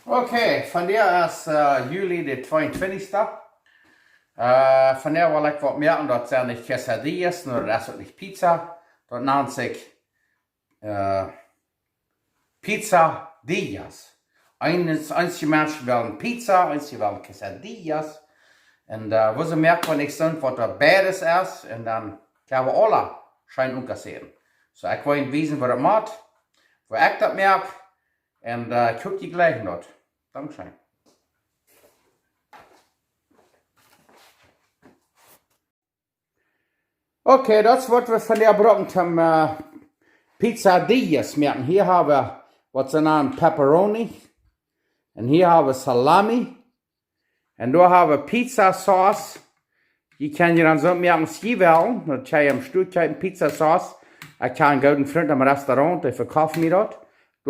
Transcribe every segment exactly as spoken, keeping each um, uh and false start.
Okay, vondoag es äh, Juli de tweeuntwintichste. Äh, vondoag well ekj waut moaken, daut sent nich quesadillas, nä, daut es uk nich Pizza. Daut nant sikj äh, pizzadillas. Eenje, eenje Menschen wellen Pizza, eenje wellen quesadillas. Un äh, woo see moaken, wan ekj saj, waut doa beides es, un dan kjenn wie aula scheen unkassieren. Soo, ekj well junt wiesen, woo daut moakt, woo ekj daut moak, un äh, kjikj jie jlikj daut. Dankscheen. Okay, daut es waut wie vondoag brucken toom äh, quesadillas moaken. Hia hab wie waut see nanen Pepperoni. Un hia hab wie Salami. Un doa hab wie Pizzasauce. Jie kjennen jie dan soo moaken aus jie wellen. Daut kjenn jie em Stua kjeepen, Pizzasauce. Ekj hab eenen gooden Frint aum Restaurant, dee vekofft mie daut.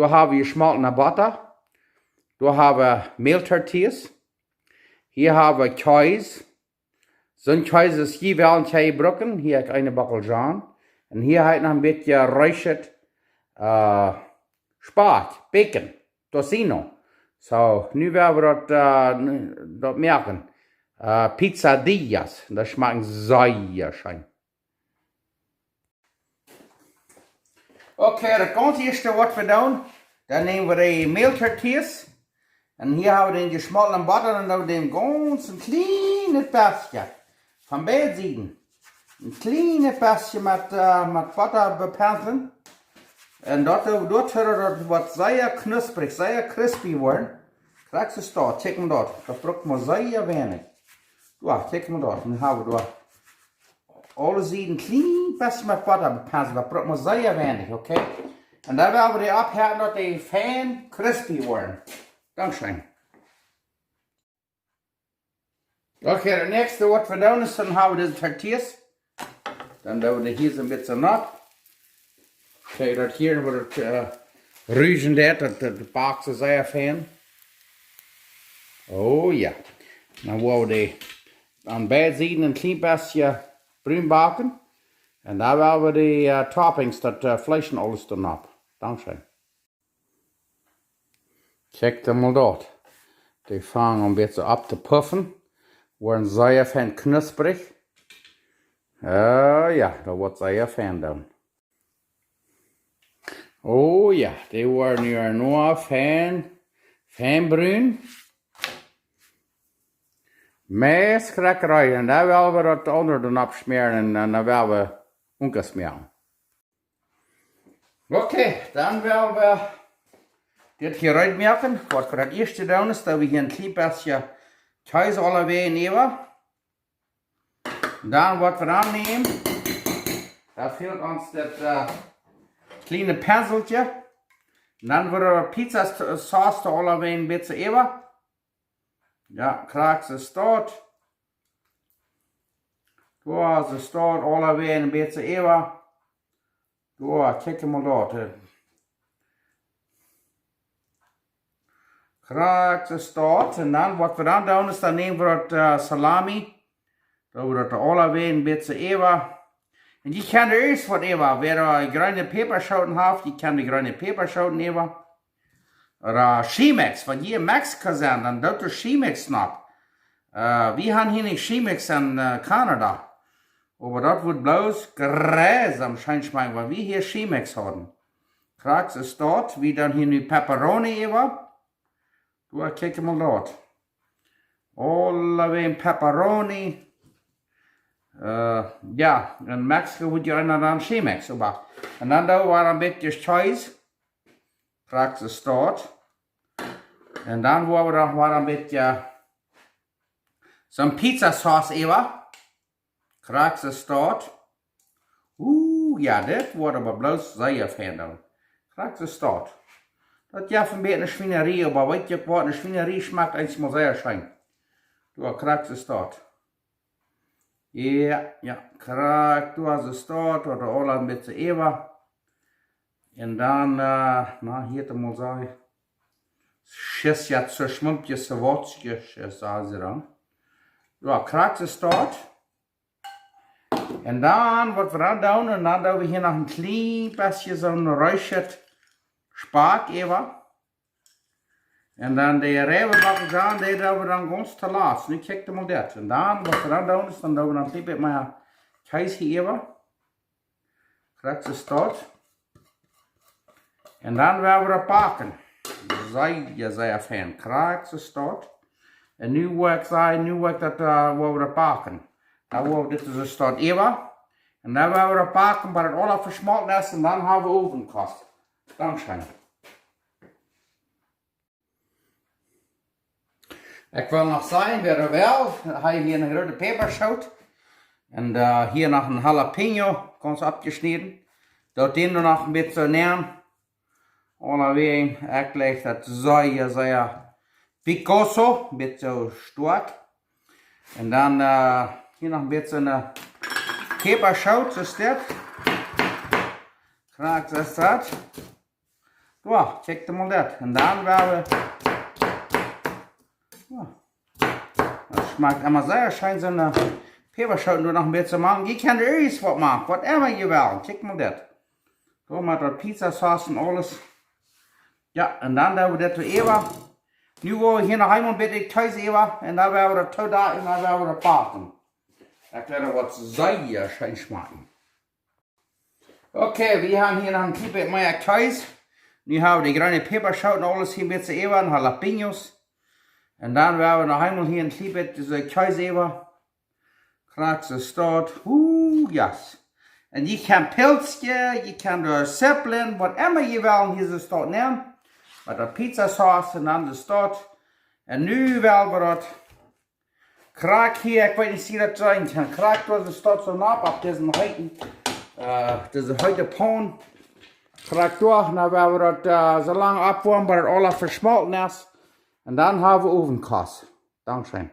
Doa hab wie jeschmoltne Botta. Doa hab wie Mehltortillas. Hia hab wie Kjees. Soon Kjees aus jie wellen, kjenn jie brucken. Hia hab ekj eene Bockel John. Un hia hab ekj noch een bät jereeschad äh, Spakj, Bacon, Tocino. Soo, nu woa wie daut äh, nu- daut moaken. Äh, quesadillas. Daut schmakjt sea scheen. Okay, daut gaunz ieeschte waut wie doonen, dan näm wie de Mehltortillas. Un hia hab wie dän jeschmoltnen Botta un dan doonen wie dän gaunz een kjlienet bät von beid Sieden. Een kjlienet bät met äh, met Botta bepenslen. Un daut, daut woat daut waut sea knusprich, sea crispy woaren. Krakjt soo, kjikj mol daut. Daut brukt mau sea weinich. Jo, kjikj mol daut. Dan hab wie doa aule Sieden een kjlien bät met Botta bepenslen. Daut brukt mau sea weinich, okay? Un dan woa wie dee opphetten, daut dee fein crispy woaren. Dankscheen. Okay, daut näakjste waut wie doonen es, dan hab wie dise Tortillas. Dan doo wie dee hia soo een bät nopp. Kjikj, daut hia woat daut äh, ruschen, daut, daut, daut backt soo sea fein. Oh jo. Dan woa wie dee aun beid Sieden een kjlien bät brun backen. Un dan woa wie dee äh, Toppings, daut äh, Fleesch un aules doa nopp. Dankscheen. Kjikj dan mol daut. Dee fangen een bät aun to puffen. Woaren sea fein knusprich. Äh, jo, daut woat sea fein dan. Oh jo, dee woaren nu noch fein, fein brun. Meist krakjt reed. Un dan woa wie daut aundre doa nopp schmäaren un, un dan woa wie unkassieren. Okay, dan woa wie dit hia reed moaken. Waut wie daut ieeschte doonen es, daut wie hia een kjlien bät Kjees aulawäajen äwa. Dan waut wie dan nämen, dan fält ons dit äh, kjliene Penselkje. Un dan woat de Pizzasauce doa aulawäajen een bät äwa. Jo, krakjt soo. Doa soo, aulawäajen een bät äwa. Doa, kjikj mol daut. Krakjt soo. Un dan, waut wie dan doonen, es dan nämen wie daut äh, Salami. Doo wie daut aulawäajen een bät äwa. Un jie kjennen ieescht waut äwa. Wäa greene Päpaschooten haft, jie kjennen greene Päpaschooten äwa. Ooda Chemex, wan jie en Mexiko sent, dan doot doa Chemex nopp. Äh, wie haben hia nich Chemex en äh, Kanada. Oba daut wudd bloos jresam scheen schmakjen, wan wie hia Chemex hauden. Krakjt soo, wie doonen hia nu Pepperoni äwa. Doa, kjikj mol daut. Aulawäajen Pepperoni. Äh, jo, en Mexiko wudd jie eena dan Chemex, oba. Un dan doo wie een bät Kjees. Krakjt soo. Un dan woa wie noch mau een bät soon Pizzasauce äwa. Krakjt soo. Uh, jo, dit woat oba bloos sea fein dan. Krakjt soo. Daut jeft een bät Schwienarie, oba weet jie waut, Schwienarie schmakjt eensjemol sea scheen. Doa, krakjt soo. Jo, jo, krakjt, doa soo, daut woat aul een bät äwa. Un dan, äh, na, hia mol soo. Schiss jo, soo schmumpjes, soo wautskjes, soo saj see dan. Jo, krakjt soo. Un dan, waut wie dan doonen, un dan doo wie hia noch een kjlien bät soon reeschet Spakj äwa. Un dan de Reiwe Bockelzwiebel, dee doo wie dan gaunz toolatst. Nu kjikj mol dit. Un dan, waut wie dan doonen, es dan doo wie dan een bät mea Kjees hia äwa. Krakjt soo staut. Un dan woa wie daut backen. Sea, sea fein. Krakjt soo staut. Un nu woa ekj sajen, nu woa ekj daut, äh, woa wie daut backen. Dan woa wie dit soo staut äwa. Un dan woa wie daut backen, bat daut aula veschmolten es. Un dan hab wie Owenkost. Dankscheen. Ekj well noch sajen, wäa well, hab hia eene groote Päpaschoot. Un, äh, hia noch een Jalapeño, gaunz aufjeschnäden. Daut dän noch een bät nämen. Aulawäajen, ekj jlikj daut sea, sea picoso, een bät stoakj. Un dan, äh, hia noch een bät eene Päpaschoot, soo es dit. Krakjt soo es daut. Jo, kjikj mol dit. Un dan woa wie, jo. Daut schmakjt emma sea scheen, soone Päpaschoot doa noch een bät mank. Jie kjennen irjent waut mank, waut emma jie wellen. Kjikj mol dit. Doa met daut Pizzasauce un aules. Jo, un dan doo wie dit doa äwa. Nu woa wie hia noch eemol een bät Kjees äwa. Un dan woa wie daut toodecken un dan woa wie daut backen. Daut woat waut sea scheen schmakjen. Okay, wie haben hia noch een bät mea Kjees. Nu hab wie de jreene Päpaschoot un aules hia een bät äwa un Jalapeños. Un dan woa wie noch eemol hia een bät dise Kjees äwa. Krakjt soo staut. Huh, yes. Un jie kjennen Pilzkje, jie kjennen doa Sipplen, waut emma jie wellen, hia soo staut nämen. Met daut Pizzasauce un dan soo staut. Un nu woa wie daut krakjt hia, ekj weet nich, aus jie daut seenen kjennen. Krakjt doa soo staut soo nopp opp disen heeten, äh, dise heete Paun. Krakjt doa, dan woa wie daut, äh, soo lang oppwoamen, bat daut aula veschmolten es. Un dan hab wie Owenkost. Dankscheen.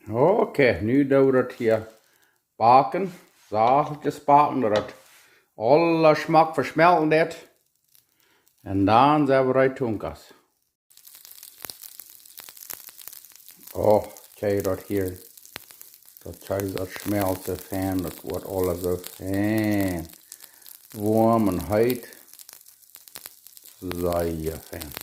Okay, nu doo wie daut hia backen. Sachtkjes backen, daut daut aula schmock veschmelten deit. Un dan sent wie reed to Owenkost. Oh, kjikj daut hia. Daut Kjees, daut schmelt soo fein, daut woat aules soo fein. Woam un heet. Sea fein.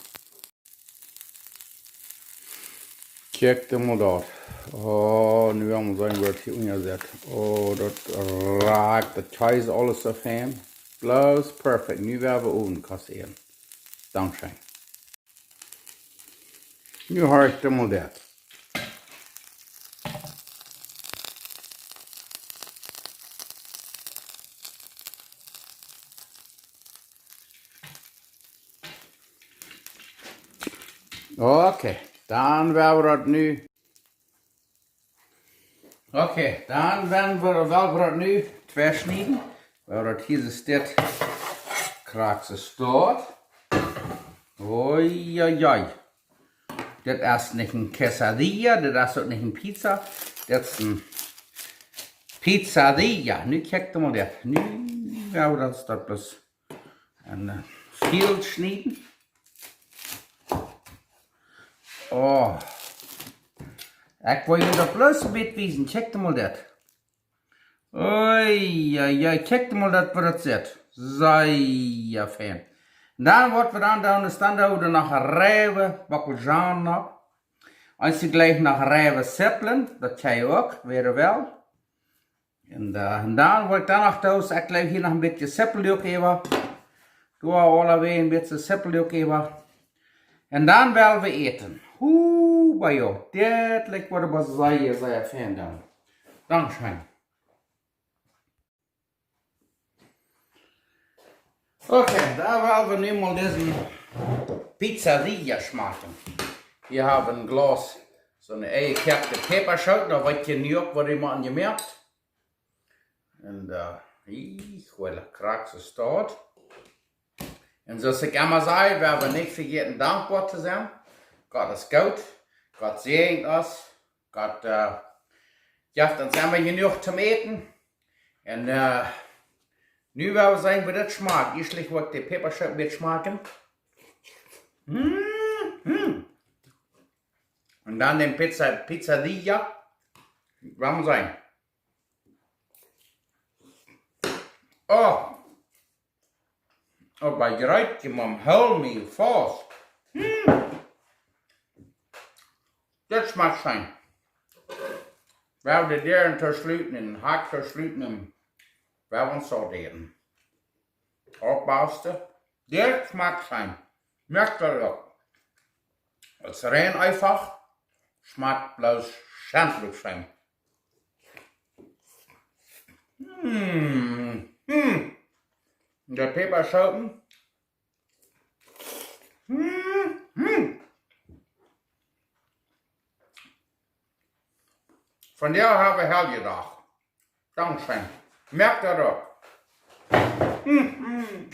Kjikj mol daut. Oh, nu woa wie seenen, woo daut hia unja sitt. Oh, daut rikjt, daut Kjees, aules soo fein. Bloos perfekt. Nu woa wie Owenkost äten. Dankscheen. Nu horcht mol dit. Okay, dan woa wie daut nu. Okay, dan woa wie, woa wie daut nu tweischnieden. Woa wie daut hia soo dit krakjt soo staut. Oi, oi, oi. Dit es nich een quesadilla, dit es uk nich een pizza. Dit es een pizzadilla. Nu kjikj mol dit. Nu, jo, daut es daut bloos. Un, äh, väl schnieden. Oh. Ekj well junt daut bloos een bät wiesen. Kjikj mol dit. Oi, oi, oi, kjikj mol daut, woo daut sitt. Sea fein. Dan waut wie dan doonen, es dan doo wie noch Reiwe Bockelzwiebel opp. Un jlikj noch Reiwe Sipplen, daut kjenn jie uk, wäa well. Un, äh, un dan woa ekj dan noch doo, ekj jlikj hia noch een bät Sippeldeajch äwa. Doa aulawäajen een bät Sippeldeajch äwa. Un dan woa wie äten. Huh, bie jo. Dit jlikj woat oba sea, sea fein dan. Dankscheen. Okay, dan woa wie nu mol dise Pizzadilla schmakjen. Hia hab wie een Glaus, soone enjekoakte Päpaschoot, dan weet jie nu uk, waut jie motten jemoakt. Un, äh, ekj well krakjt soo staut. Un soo aus ekj emma saj, wie haben nich vejäten dankboa to sennen. Gott es goot. Gott säajent ons. Gott, äh, jeft ons emma jenuach toom äten. Un, äh, nu woa wie seenen, woo daut schmakjt. Ieescht woa ekj de Päpaschoot met schmakjen. Mm, mm. Un dan de Pizza, Pizzadilla. Woa wie seenen. Oh. Oba jreet, jie motten hoolen, mie faust. Mm. Dit schmakjt scheen. Wie haben de Däaren to schluten un Hak to schluten un wie haben ons soo däden. Opbauste. Dit schmakjt scheen. Moakt daut uk. Daut es rein eefach. Schmakjt bloos schentlich scheen. Mm. Mm. De Päpaschooten. Mm. Mm. Vondoag hab wie Heljedach. Dankscheen. Moakt daut uk. Mm. Mm.